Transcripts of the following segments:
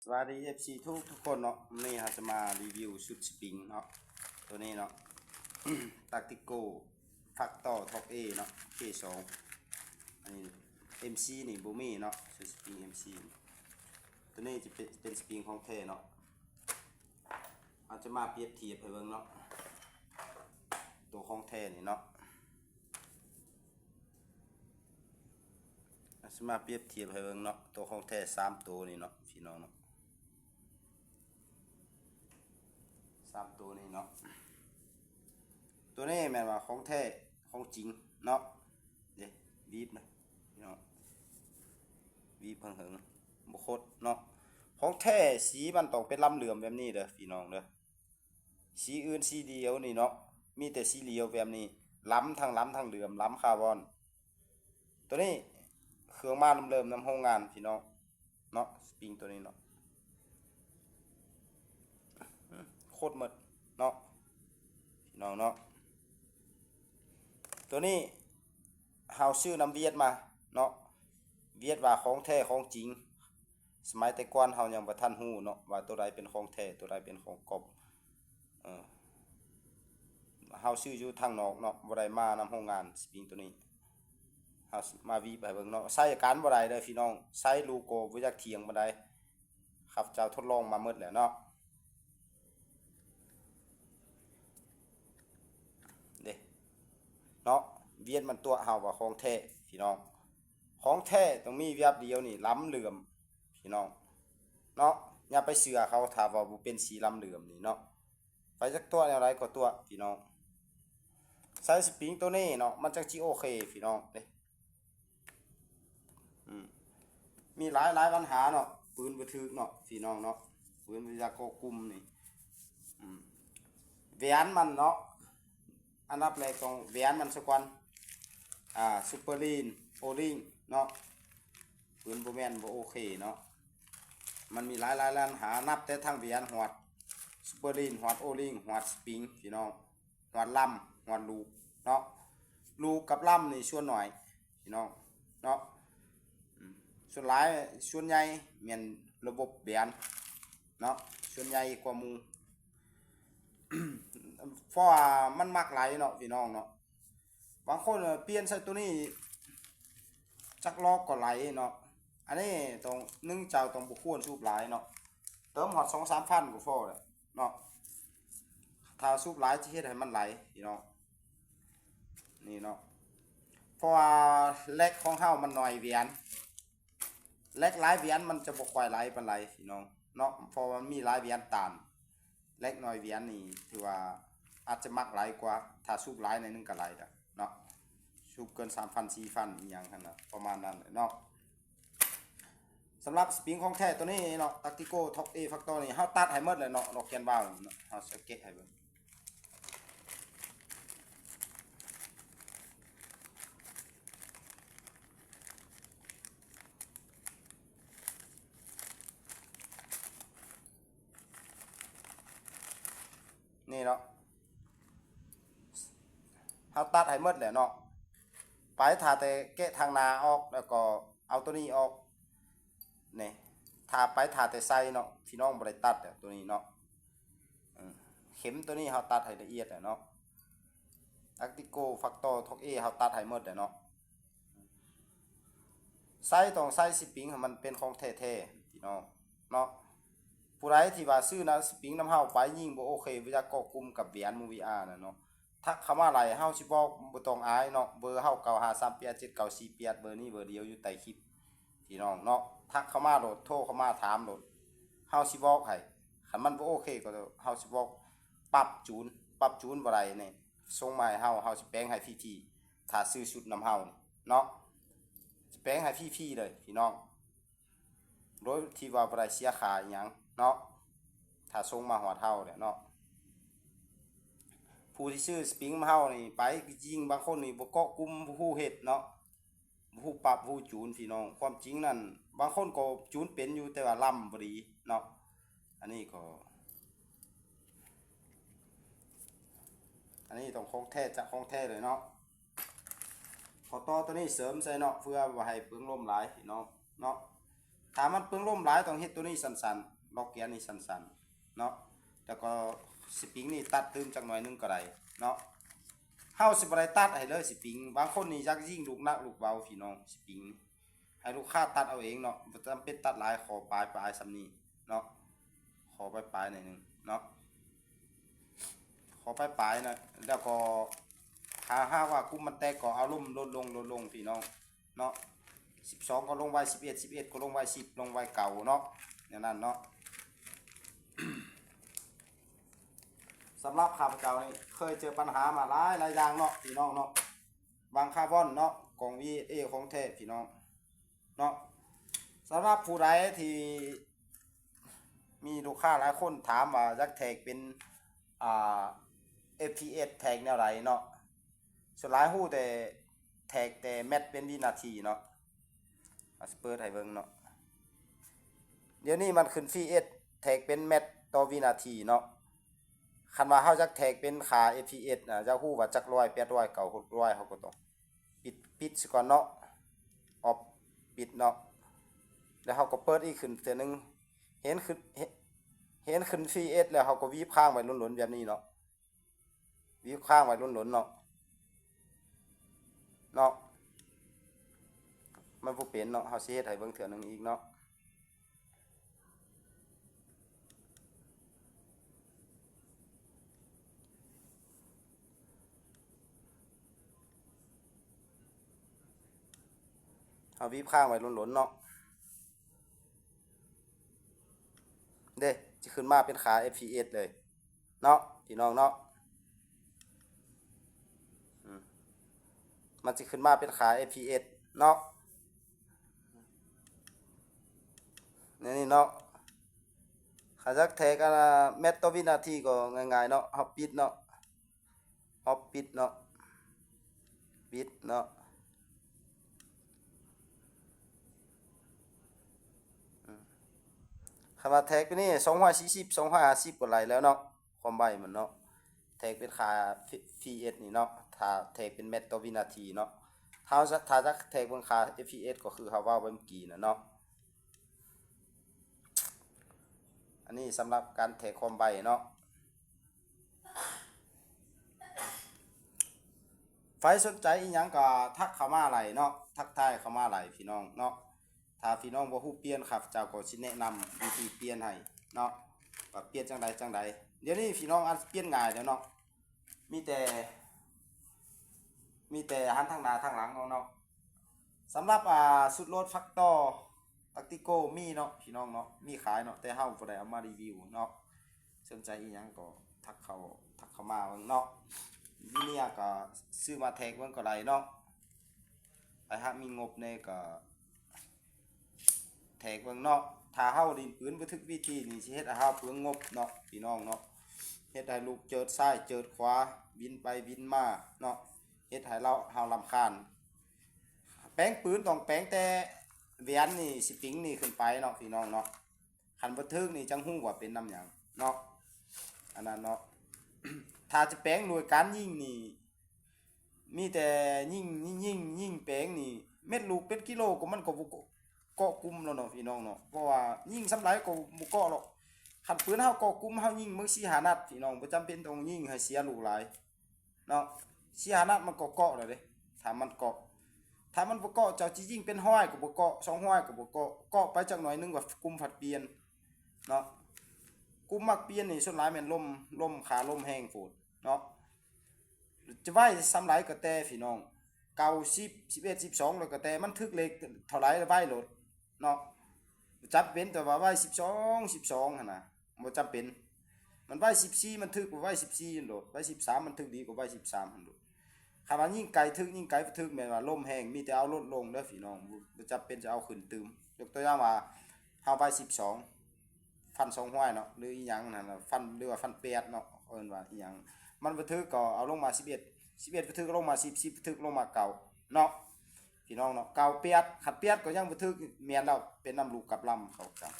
ສະບາຍດີ ເອັຟຊີ ທຸກໆຄົນເນາະ, ມື້ນີ້ເຮົາຈະມາຣີວິວຊຸດສະປຣິງເນາະ, ໂຕນີ້ເນາະ Tactico Factor Top A ເນາະ ເຄສອງ, ອັນນີ້ ເອັມຊີ ນີ້ບໍ່ມີເນາະ, ຊຸດສະປຣິງ ເອັມຊີ ໂຕນີ້ຈະເປັນ ເປັນສະປຣິງຂອງແທ້ເນາະ. ເຮົາຈະມາປຽບທຽບໃຫ້ເບິ່ງເນາະ, ໂຕຂອງແທ້ນີ້ເນາະ. ເຮົາຊິມາປຽບທຽບໃຫ້ເບິ່ງເນາະ, ໂຕຂອງແທ້ສາມໂຕນີ້ເນາະ ພີ່ນ້ອງເນາະ, ສາມໂຕນີ້ເນາະ. ໂຕນີ້ແມ່ນວ່າຂອງແທ້ຂອງຈິງເນາະ, ເດ້ ຫວີບນະ ພີ່ນ້ອງ, ຫວີບເຫິງໆ ບໍ່ຄົດເນາະ. ຂອງແທ້ສີມັນຕ້ອງເປັນລຳເຫຼືອມແບບນີ້ເດີ ພີ່ນ້ອງເດີ. ສີອື່ນສີດຽວນີ້ເນາະ, ມີແຕ່ສີຫຼຽວແບບນີ້, ລຳທັງລຳທັງເຫຼືອມ, ລຳຄາບອນ. ໂຕນີ້ເຄື່ອງມາເລີ່ມໆນຳໂຮງງານ ພີ່ນ້ອງເນາະ, ສະປຣິງໂຕນີ້ເນາະ, ໂຄດໝົດເນາະ ພີ່ນ້ອງເນາະ. ໂຕນີ້ເຮົາຊື້ນຳຫວຽດມາເນາະ, ຫວຽດວ່າຂອງແທ້ຂອງຈິງ. ສະໄໝແຕ່ກ່ອນເຮົາຍັງບໍ່ທັນຮູ້ເນາະ ວ່າໂຕໃດເປັນຂອງແທ້ ໂຕໃດເປັນຂອງກອບ. ເອີ ເຮົາຊື້ຢູ່ທາງນອກເນາະ, ບໍ່ໄດ້ມານຳໂຮງງານສະປຣິງໂຕນີ້. ເຮົາມາຫວີບໃຫ້ເບິ່ງເນາະ, ໃຊ້ການບໍ່ໄດ້ເດີພີ່ນ້ອງ, ໃຊ້ລູກກໍບໍ່ຢາກຖຽງປານໃດ. ຂ້າພະເຈົ້າທົດລອງມາໝົດແລ້ວເນາະ ເດ້ເນາະ. ຫວຽດມັນຕົວະເຮົາວ່າຂອງແທ້ ພີ່ນ້ອງ. ຂອງແທ້ຕ້ອງມີແວບດຽວນີ້ ລຳເຫຼືອມ ພີ່ນ້ອງເນາະ. ຢ່າໄປເຊື່ອເຂົາ ຖ້າວ່າບໍ່ເປັນສີລຳເຫຼືອມນີ້ເນາະ. ໄປຈັກຕົວະແນວໃດກໍຕົວະ ພີ່ນ້ອງ. ໃສ່ສະປຣິງໂຕນີ້ເນາະ ມັນຈັ່ງຊິໂອເຄ ພີ່ນ້ອງເດ້. ອືມ ມີຫຼາຍໆບັນຫາເນາະ, ປືນບໍ່ຖືກເນາະ ພີ່ນ້ອງເນາະ, ປືນບໍ່ຢາກເກາະກຸ່ມນີ້. ອືມ ແຫວນມັນເນາະ, ອັນດັບແລກຕ້ອງແຫວນມັນສາກ່ອນ. ອ່າ ຊຸບເປີລີນ ໂອລິງເນາະ, ປືນບໍ່ແມ່ນ ບໍ່ໂອເຄເນາະ. ມັນມີຫຼາຍໆບັນຫາ, ນັບແຕ່ທາງແຫວນ ຮອດຊຸບເປີລີນ ຮອດໂອລິງ ຮອດສະປຣິງ ພີ່ນ້ອງ, ຮອດລຳ ຮອດລູກເນາະ. ລູກກັບລຳນີ້ສ່ວນໜ້ອຍ ພີ່ນ້ອງເນາະ. ອືມ ສ່ວນຫຼາຍ ສ່ວນໃຫຍ່ແມ່ນລະບົບແຫວນເນາະ, ສ່ວນໃຫຍ່ກວ່າໝູ່ ເພາະວ່າມັນມັກໄຫຼເນາະ ພີ່ນ້ອງເນາະ. ບາງຄົນ ເອີ ປ່ຽນໃສ່ໂຕນີ້ຈັກລອບກໍໄຫຼເນາະ. ອັນນີ້ຕ້ອງ ໜຶ່ງ ເຈົ້າຕ້ອງບໍ່ຄວນສູບຫຼາຍເນາະ, ເຕີມຮອດສອງສາມພັນກໍພໍແລ້ວເນາະ. ຖ້າສູບຫຼາຍຈະເຮັດໃຫ້ມັນໄຫຼ ພີ່ນ້ອງ ນີ້ເນາະ. ເພາະວ່າແລັກຂອງເຮົາມັນໜ້ອຍແຫວນ, ແລັກຫຼາຍແຫວນມັນຈະບໍ່ຄ່ອຍໄຫຼປານໃດ ພີ່ນ້ອງເນາະ, ເພາະວ່າມັນມີຫຼາຍແຫວນຕ້ານ. ແລັກໜ້ອຍແຫວນນີ້ຖືວ່າອາດຈະມັກໄຫຼກວ່າ, ຖ້າສູບຫຼາຍໜ້ອຍໜຶ່ງກໍໄຫຼແລ້ວເນາະ, ສູບເກີນສາມພັນ ສີ່ພັນ ອີ່ຫຍັງຫັ້ນນະ ປະມານນັ້ນແຫຼະເນາະ. ສຳລັບສະປຣິງຂອງແທ້ໂຕນີ້ເນາະ Tactico Top A Factor ນີ້ ເຮົາຕັດໃຫ້ໝົດແລ້ວເນາະ, ດອກແກນວາວເນາະ, ເຮົາຊິແກະໃຫ້ເບິ່ງ. ນີ້ເນາະ ເຮົາຕັດໃຫ້ໝົດແຫຼະເນາະ, ໄປຖ້າແຕ່ແກະທາງໜ້າອອກ ແລ້ວກໍເອົາໂຕນີ້ອອກ. ນີ້ ຖ້າໄປຖ້າແຕ່ໃສ່ເນາະ, ພີ່ນ້ອງບໍ່ໄດ້ຕັດແຫຼະໂຕນີ້ເນາະ. ເອີ ເຂັມໂຕນີ້ເຮົາຕັດໃຫ້ລະອຽດແຫຼະເນາະ, Tactico Factor Top A ເຮົາຕັດໃຫ້ໝົດແຫຼະເນາະ. ໃສ່ ຕ້ອງໃສ່ສະປຣິງໃຫ້ມັນເປັນຂອງແທ້ໆ ພີ່ນ້ອງເນາະ. ຜູ້ໃດທີ່ວ່າຊື້ນຳສະປຣິງນຳເຮົາໄປ ຍິ່ງບໍ່ໂອເຄ, ບໍ່ຢາກເກາະກຸ່ມກັບແຫວນ Movia ນະເນາະ, ທັກເຂົ້າມາໄດ້ ເຮົາຊິບອກ, ບໍ່ຕ້ອງອາຍເນາະ. ເບີເຮົາ ເກົ້າຫ້າສາມແປດເຈັດເກົ້າສີ່ແປດ, ເບີນີ້ເບີດຽວຢູ່ໃຕ້ຄລິບ ພີ່ນ້ອງເນາະ. ທັກເຂົ້າມາໂລດ, ໂທເຂົ້າມາຖາມໂລດ, ເຮົາຊິບອກໃຫ້. ຄັນມັນບໍ່ໂອເຄກໍເຮົາຊິບອກປັບຈູນ, ປັບຈູນບໍ່ໄດ້ນີ້ ສົ່ງມາໃຫ້ເຮົາ, ເຮົາຊິແປງໃຫ້ຟຣີໆ ຖ້າຊື້ຊຸດນຳເຮົານີ້ເນາະ, ຊິແປງໃຫ້ຟຣີໆເລີຍ ພີ່ນ້ອງ. ໂດຍທີ່ວ່າບໍ່ໄດ້ເສຍຄ່າອີ່ຫຍັງເນາະ, ຖ້າສົ່ງມາຮອດເຮົາແຫຼະເນາະ. ຜູ້ທີ່ຊື້ສະປຣິງມາເຮົານີ້ໄປ ຍິ່ງບາງຄົນນີ້ບໍ່ເກາະກຸ່ມ, ບໍ່ຮູ້ເຮັດເນາະ, ບໍ່ຮູ້ປັບ, ບໍ່ຮູ້ຈູນ ພີ່ນ້ອງ. ຄວາມຈິງນັ້ນ ບາງຄົນກໍຈູນເປັນຢູ່ ແຕ່ວ່າລຳບໍ່ດີເນາະ. ອັນນີ້ກໍ ອັນນີ້ຕ້ອງຂອງແທ້ຈາກຂອງແທ້ເລີຍເນາະ. ຂໍຕໍ່ໂຕນີ້ເສີມໃສ່ເນາະ ເພື່ອບໍ່ໃຫ້ເປືອງລົມຫຼາຍພີ່ນ້ອງເນາະ. ຖ້າມັນເປືອງລົມຫຼາຍ ຕ້ອງເຮັດໂຕນີ້ສັ້ນໆ ລັອກແກນນີ້ສັ້ນໆເນາະ ແລ້ວກໍສະປຣິງນີ້ຕັດຕື່ມຈັກໜ້ອຍໜຶ່ງກໍໄດ້ເນາະ. ເຮົາຊິບໍ່ໄດ້ຕັດໃຫ້ເລີຍສະປຣິງ. ບາງຄົນນີ້ຢາກຍິງລູກໜັກລູກເບົາພີ່ນ້ອງ, ສະປຣິງໃຫ້ລູກຄ້າຕັດເອົາເອງເນາະ, ບໍ່ຈຳເປັນຕັດຫຼາຍ, ຂໍປາຍໆສ່ຳນີ້ເນາະ, ຂໍປາຍໆໜ້ອຍໜຶ່ງເນາະ. ຂໍປາຍໆນະ ແລ້ວກໍຖ້າຫາກວ່າກຸ່ມມັນແຕກກໍເອົາລົມ ລົດລົງ ລົດລົງພີ່ນ້ອງເນາະ. ສິບສອງກໍລົງໄວ້ສິບເອັດ, ສິບເອັດກໍລົງໄວ້ສິບ, ລົງໄວ້ເກົ້າເນາະ, ແນວນັ້ນເນາະ. ສຳລັບຂ້າພະເຈົ້ານີ້ເຄີຍເຈີບັນຫາມາຫຼາຍ ຫຼາຍຢ່າງເນາະ ພີ່ນ້ອງເນາະ. ບັງຄາບອນເນາະ, ກ່ອງ ວີເອສເອ ຂອງແທ້ພີ່ນ້ອງເນາະ. ສຳລັບຜູ້ໃດທີ່ມີລູກຄ້າຫຼາຍຄົນຖາມວ່າຢາກແທກເປັນ ອ່າ ເອັຟພີເອັສ ແທກແນວໃດເນາະ, ສ່ວນຫຼາຍຮູ້ແຕ່ແທກແຕ່ແມັດເປັນວິນາທີເນາະ. ເອົາ ຊິເປີດໃຫ້ເບິ່ງເນາະ. ດຽວນີ້ມັນຂຶ້ນ ພີເອັສ ແທກເປັນແມັດຕໍ່ວິນາທີເນາະ. ຄັນວ່າເຮົາຢາກແທກເປັນຄ່າ ເອັຟພີເອັສ ນະ, ຢາກຮູ້ວ່າຈັກຮ້ອຍ, ແປດຮ້ອຍ, ເກົ້າຮ້ອຍ, ຫົກຮ້ອຍ, ເຮົາກໍຕ້ອງປິດ, ປິດຊະກ່ອນເນາະ, ອອບ, ປິດເນາະ. ແລ້ວເຮົາກໍເປີດອີກຂຶ້ນເທື່ອໜຶ່ງ. ເຫັນຂຶ້ນ, ເຫັນ, ເຫັນຂຶ້ນ ພີເອັສ ແລ້ວເຮົາກໍວີບຄ້າງໄວ້ຫຼົນໆແບບນີ້ເນາະ. ວີບຄ້າງໄວ້ຫຼົນໆເນາະ, ເນາະ. ມັນບໍ່ເປັນເນາະ, ເຮົາຊິເຮັດໃຫ້ເບິ່ງເທື່ອໜຶ່ງອີກເນາະ. ເຮົາວີບຄ້າງໄວ້ຫຼົນໆເນາະ. ເດ້ ຈະຂຶ້ນມາເປັນຄ່າ ເອັຟພີເອັສ ເລີຍເນາະ ພີ່ນ້ອງເນາະ. ອືມ ມັນຊິຂຶ້ນມາເປັນຄ່າ ເອັຟພີເອັສ ເນາະ ໃນນີ້ເນາະ. ຖ້າຢາກແທກ ອັນນ່າ ແມັດຕໍ່ວິນາທີກໍງ່າຍໆເນາະ, ເຮົາປິດເນາະ, ເຮົາປິດເນາະ, ປິດເນາະ. ອືມ ຄັນວ່າແທກໄປນີ້ ສອງຮ້ອຍສີ່ສິບ ສອງຮ້ອຍຫ້າສິບກໍໄດ້ແລ້ວເນາະ, ຄວາມໄວມັນເນາະ. ແທກເປັນຄ່າ ພີເອັສ ນີ້ເນາະ, ຖ້າແທກເປັນແມັດຕໍ່ວິນາທີເນາະ. ຖ້າ ຖ້າຈະແທກເບິ່ງຄ່າ ເອັຟພີເອັສ ກໍຄືເຮົາເວົ້າໄປເມື່ອກີ້ນັ້ນເນາະ. ອັນນີ້ສຳລັບການແທກຄວາມໄວເນາະ. ໃຜສົນໃຈອີ່ຫຍັງກໍທັກເຂົ້າມາໄດ້ເນາະ, ທັກທາຍເຂົ້າມາໄດ້ພີ່ນ້ອງເນາະ. ຖ້າພີ່ນ້ອງບໍ່ຮູ້ປ່ຽນ ຂ້າພະເຈົ້າກໍຊິແນະນຳວິທີປ່ຽນໃຫ້ເນາະ, ວ່າປ່ຽນຈັ່ງໃດຈັ່ງໃດ. ດຽວນີ້ພີ່ນ້ອງອາດປ່ຽນງ່າຍແລ້ວເນາະ, ມີແຕ່ ມີແຕ່ຫັນທາງໜ້າທາງຫຼັງເອົາເນາະ. ສຳລັບ ອ່າ ຊຸດໂຫຼດ Factor Tactical ມີເນາະ ພີ່ນ້ອງເນາະ, ມີຂາຍເນາະ, ແຕ່ເຮົາບໍ່ໄດ້ເອົາມາຣີວິວເນາະ. ສົນໃຈອີ່ຫຍັງກໍທັກເຂົ້າ ທັກເຂົ້າມາເບິ່ງເນາະ. ວິເນຍກໍຊື້ມາແທກເບິ່ງກໍໄດ້ເນາະ. ໃຜຫາກມີງົບແດ່ກໍແທກເບິ່ງເນາະ. ຖ້າເຮົາຫຼິ້ນປືນບໍ່ຖືກວິທີນີ້ ຊິເຮັດໃຫ້ເຮົາເປືອງງົບເນາະ ພີ່ນ້ອງເນາະ, ເຮັດໃຫ້ລູກເຈີດຊ້າຍເຈີດຂວາ ບິນໄປບິນມາເນາະ, ເຮັດໃຫ້ເຮົາ ເຮົາລຳຄານ. ແປງປືນຕ້ອງແປງແຕ່ແຫວນນີ້ ສະປຣິງນີ້ຂຶ້ນໄປເນາະ ພີ່ນ້ອງເນາະ. ຄັນບໍ່ຖືກນີ້ຈັ່ງຮູ້ວ່າເປັນນຳຫຍັງເນາະ, ອັນນັ້ນເນາະ. ຖ້າຈະແປງໂດຍການຍິງນີ້ ມີແຕ່ຍິງ ຍິງ ຍິງແປງນີ້ ເມັດລູກເປັນກິໂລກໍມັນກໍບໍ່ເກາະ ເກາະກຸ່ມແລ້ວເນາະ ພີ່ນ້ອງເນາະ, ເພາະວ່າຍິງສ່ຳໃດກໍບໍ່ເກາະດອກ. ຄັນປືນເຮົາເກາະກຸ່ມ ເຮົາຍິງເບິ່ງສີ່ຫ້ານັດ ພີ່ນ້ອງ, ບໍ່ຈຳເປັນຕ້ອງຍິງໃຫ້ເສຍລູກຫຼາຍເນາະ, ສີ່ຫ້ານັດມັນກໍເກາະແລ້ວເດ້. ຖ້າມັນເກາະ ຖ້າມັນບໍ່ເກາະ ເຈົ້າຊິຍິງເປັນຮ້ອຍກໍບໍ່ເກາະ, ສອງຮ້ອຍກໍບໍ່ເກາະ, ເກາະໄປຈັກໜ້ອຍໜຶ່ງວ່າກຸ່ມພັດປ່ຽນເນາະ. ກຸ່ມມັກປ່ຽນນີ້ສ່ວນຫຼາຍແມ່ນລົມ ລົມ ຂາລົມແຮງໂພດເນາະ. ຈະໄວສ່ຳໃດກໍແຕ່ພີ່ນ້ອງ, ເກົ້າສິບ ສິບເອັດ ສິບສອງ ແລ້ວກໍແຕ່ ມັນຖືກເລກເທົ່າໃດໄວໂລດເນາະ. ບໍ່ຈຳເປັນແຕ່ວ່າໄວສິບສອງ ສິບສອງຫັ້ນນະ, ບໍ່ຈຳເປັນ. ມັນໄວສິບສີ່ ມັນຖືກກວ່າໄວສິບສີ່ຫັ້ນໂລດ, ໄວສິບສາມ ມັນຖືກດີກວ່າໄວສິບສາມຫັ້ນໂລດ. ຄັນວ່າຍິງໄກຖືກ ຍິງໄກບໍ່ຖືກ ແມ່ນວ່າລົມແຮງ, ມີແຕ່ເອົາລົດລົງເດີພີ່ນ້ອງ, ບໍ່ຈຳເປັນຈະເອົາຂຶ້ນຕື່ມ. ຍົກຕົວຢ່າງວ່າ ເຮົາໄວສິບສອງ ຟັນສອງຮ້ອຍເນາະ ຫຼືອີ່ຫຍັງນັ້ນນະ, ຟັນ ຫຼືວ່າຟັນແປດເນາະ ເອີ້ນວ່າອີ່ຫຍັງ. ມັນບໍ່ຖືກກໍເອົາລົງມາສິບເອັດ, ສິບເອັດບໍ່ຖືກກໍລົງມາສິບ, ສິບບໍ່ຖືກລົງມາເກົ້າເນາະ ພີ່ນ້ອງເນາະ. ເກົ້າ ແປດ ຄັນແປດກໍຍັງບໍ່ຖືກ ແມ່ນແລ້ວ ເປັນນຳລູກກັບລຳເຂົາຈັ່ງ.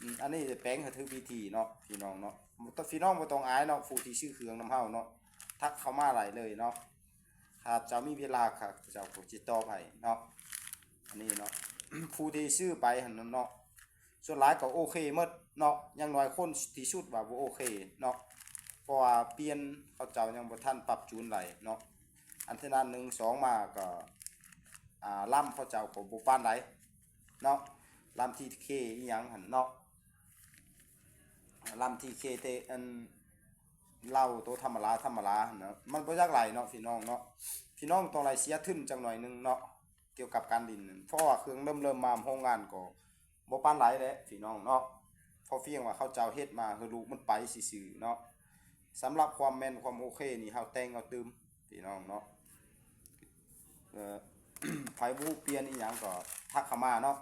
ອືມ ອັນນີ້ແປງໃຫ້ຖືກວິທີເນາະ ພີ່ນ້ອງເນາະ. ບໍ່ຕ້ອງ ພີ່ນ້ອງບໍ່ຕ້ອງອາຍເນາະ, ຜູ້ທີ່ຊື້ເຄື່ອງນຳເຮົາເນາະ ທັກເຂົ້າມາໄດ້ເລີຍເນາະ. ຖ້າເຈົ້າມີເວລາ ຂ້າພະເຈົ້າກໍຊິຕອບໃຫ້ເນາະ. ອັນນີ້ເນາະ ຜູ້ທີ່ຊື້ໄປຫັ້ນເນາະ ສ່ວນຫຼາຍກໍໂອເຄໝົດເນາະ ຢ່າງໜ້ອຍຄົນທີ່ສຸດວ່າບໍ່ໂອເຄເນາະ ເພາະວ່າປ່ຽນ ເຂົາເຈົ້າຍັງບໍ່ທັນປັບຈູນໄດ້ເນາະ ອັນທີນັ້ນ ໜຶ່ງ ສອງ ມາກໍ ອ່າ ລຳເຂົາເຈົ້າກໍບໍ່ປານໃດເນາະ ລຳທີເຄອີ່ຫຍັງຫັ້ນເນາະ ລຳທີເຄແຕ່ອັນ ເຫຼົ້າໂຕທຳມະດາ ທຳມະດາຫັ້ນນະ ມັນບໍ່ຢາກຫຼາຍເນາະ ພີ່ນ້ອງເນາະ ພີ່ນ້ອງຕ້ອງໄດ້ເສຍທຶນຈັກໜ້ອຍໜຶ່ງເນາະ ກ່ຽວກັບການຫຼິ້ນນັ້ນ ເພາະວ່າເຄື່ອງເລີ່ມໆມາໂຮງງານກໍບໍ່ປານໃດແຫຼະ ພີ່ນ້ອງເນາະ ພໍພຽງວ່າເຂົາເຈົ້າເຮັດມາໃຫ້ລູກມັນໄປຊື່ໆເນາະ ສຳລັບຄວາມແມ່ນຄວາມໂອເຄນີ້ ເຮົາແຕ່ງເອົາຕື່ມ ພີ່ນ້ອງເນາະ ເອີ ໃຜບໍ່ຮູ້ປ່ຽນອີ່ຫຍັງກໍທັກເຂົ້າມາເນາະ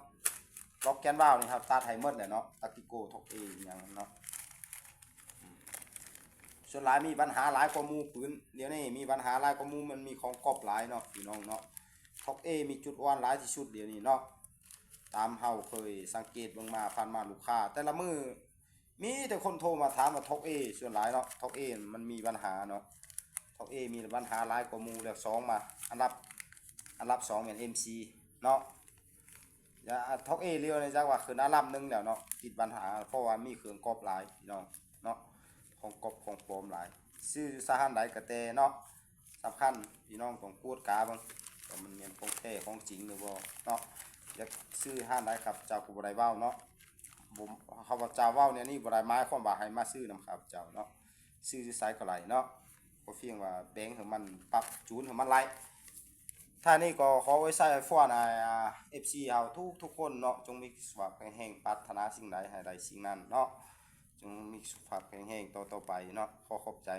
ລັອກແກນວາວນີ້ເຮົາຕັດໃຫ້ໝົດແຫຼະເນາະ ຕາກິໂກ ທັອກເອ ອີ່ຫຍັງເນາະ ສ່ວນຫຼາຍມີບັນຫາຫຼາຍກວ່າໝູ່ປືນ ດຽວນີ້ມີບັນຫາຫຼາຍກວ່າໝູ່ ມັນມີຂອງກອບຫຼາຍເນາະ ພີ່ນ້ອງເນາະ ທັອກເອ ມີຈຸດອ່ອນຫຼາຍທີ່ສຸດດຽວນີ້ເນາະ ຕາມເຮົາເຄີຍສັງເກດເບິ່ງມາ ຜ່ານມາລູກຄ້າແຕ່ລະມື້ ມີແຕ່ຄົນໂທມາຖາມວ່າທັອກເອ ສ່ວນຫຼາຍເນາະ ທັອກເອ ມັນມີບັນຫາເນາະ ທັອກເອ ມີບັນຫາຫຼາຍກວ່າໝູ່ ແລ້ວສອງມາ ອັນດັບ ອັນດັບສອງແມ່ນເອັມຊີເນາະ ແລ້ວທັອກເອ ລຽວນີ້ຈັກວ່າຂຶ້ນອັນດັບໜຶ່ງແລ້ວເນາະ ຕິດບັນຫາ ເພາະວ່າມີເຄື່ອງກອບຫຼາຍ ພີ່ນ້ອງເນາະ ຂອງກອບຂອງປອມຫຼາຍ ຊື້ຢູ່ສາຂາໃດກໍແຕ່ເນາະ ສຳຄັນພີ່ນ້ອງຕ້ອງກວດກາເບິ່ງວ່າມັນແມ່ນຂອງແທ້ຂອງຈິງຫຼືບໍ່ເນາະ ຢາກຊື້ຮ້ານໃດ ຂ້າພະເຈົ້າກໍບໍ່ໄດ້ເວົ້າເນາະ ບໍ່ ຂ້າພະເຈົ້າເວົ້າແນວນີ້ບໍ່ໄດ້ໝາຍຄວາມວ່າໃຫ້ມາຊື້ນຳຂ້າພະເຈົ້າເນາະ ຊື້ຢູ່ໃສກໍໄດ້ເນາະ ຂໍພຽງວ່າແບ່ງໃຫ້ມັນ ປັບຈູນໃຫ້ມັນໄລ່ ທ້າຍນີ້ກໍຂໍອວຍໄຊໃຫ້ພວກ ອາ ເອັຟຊີເຮົາທຸກໆຄົນເນາະ ຈົ່ງມີສຸຂະພາບແຂງແຮງ ປາດຖະໜາສິ່ງໃດໃຫ້ໄດ້ສິ່ງນັ້ນເນາະ ຈົ່ງມີສຸຂະພາບແຂງແຮງຕໍ່ໆໄປເນາະ ຂໍຂອບໃຈ.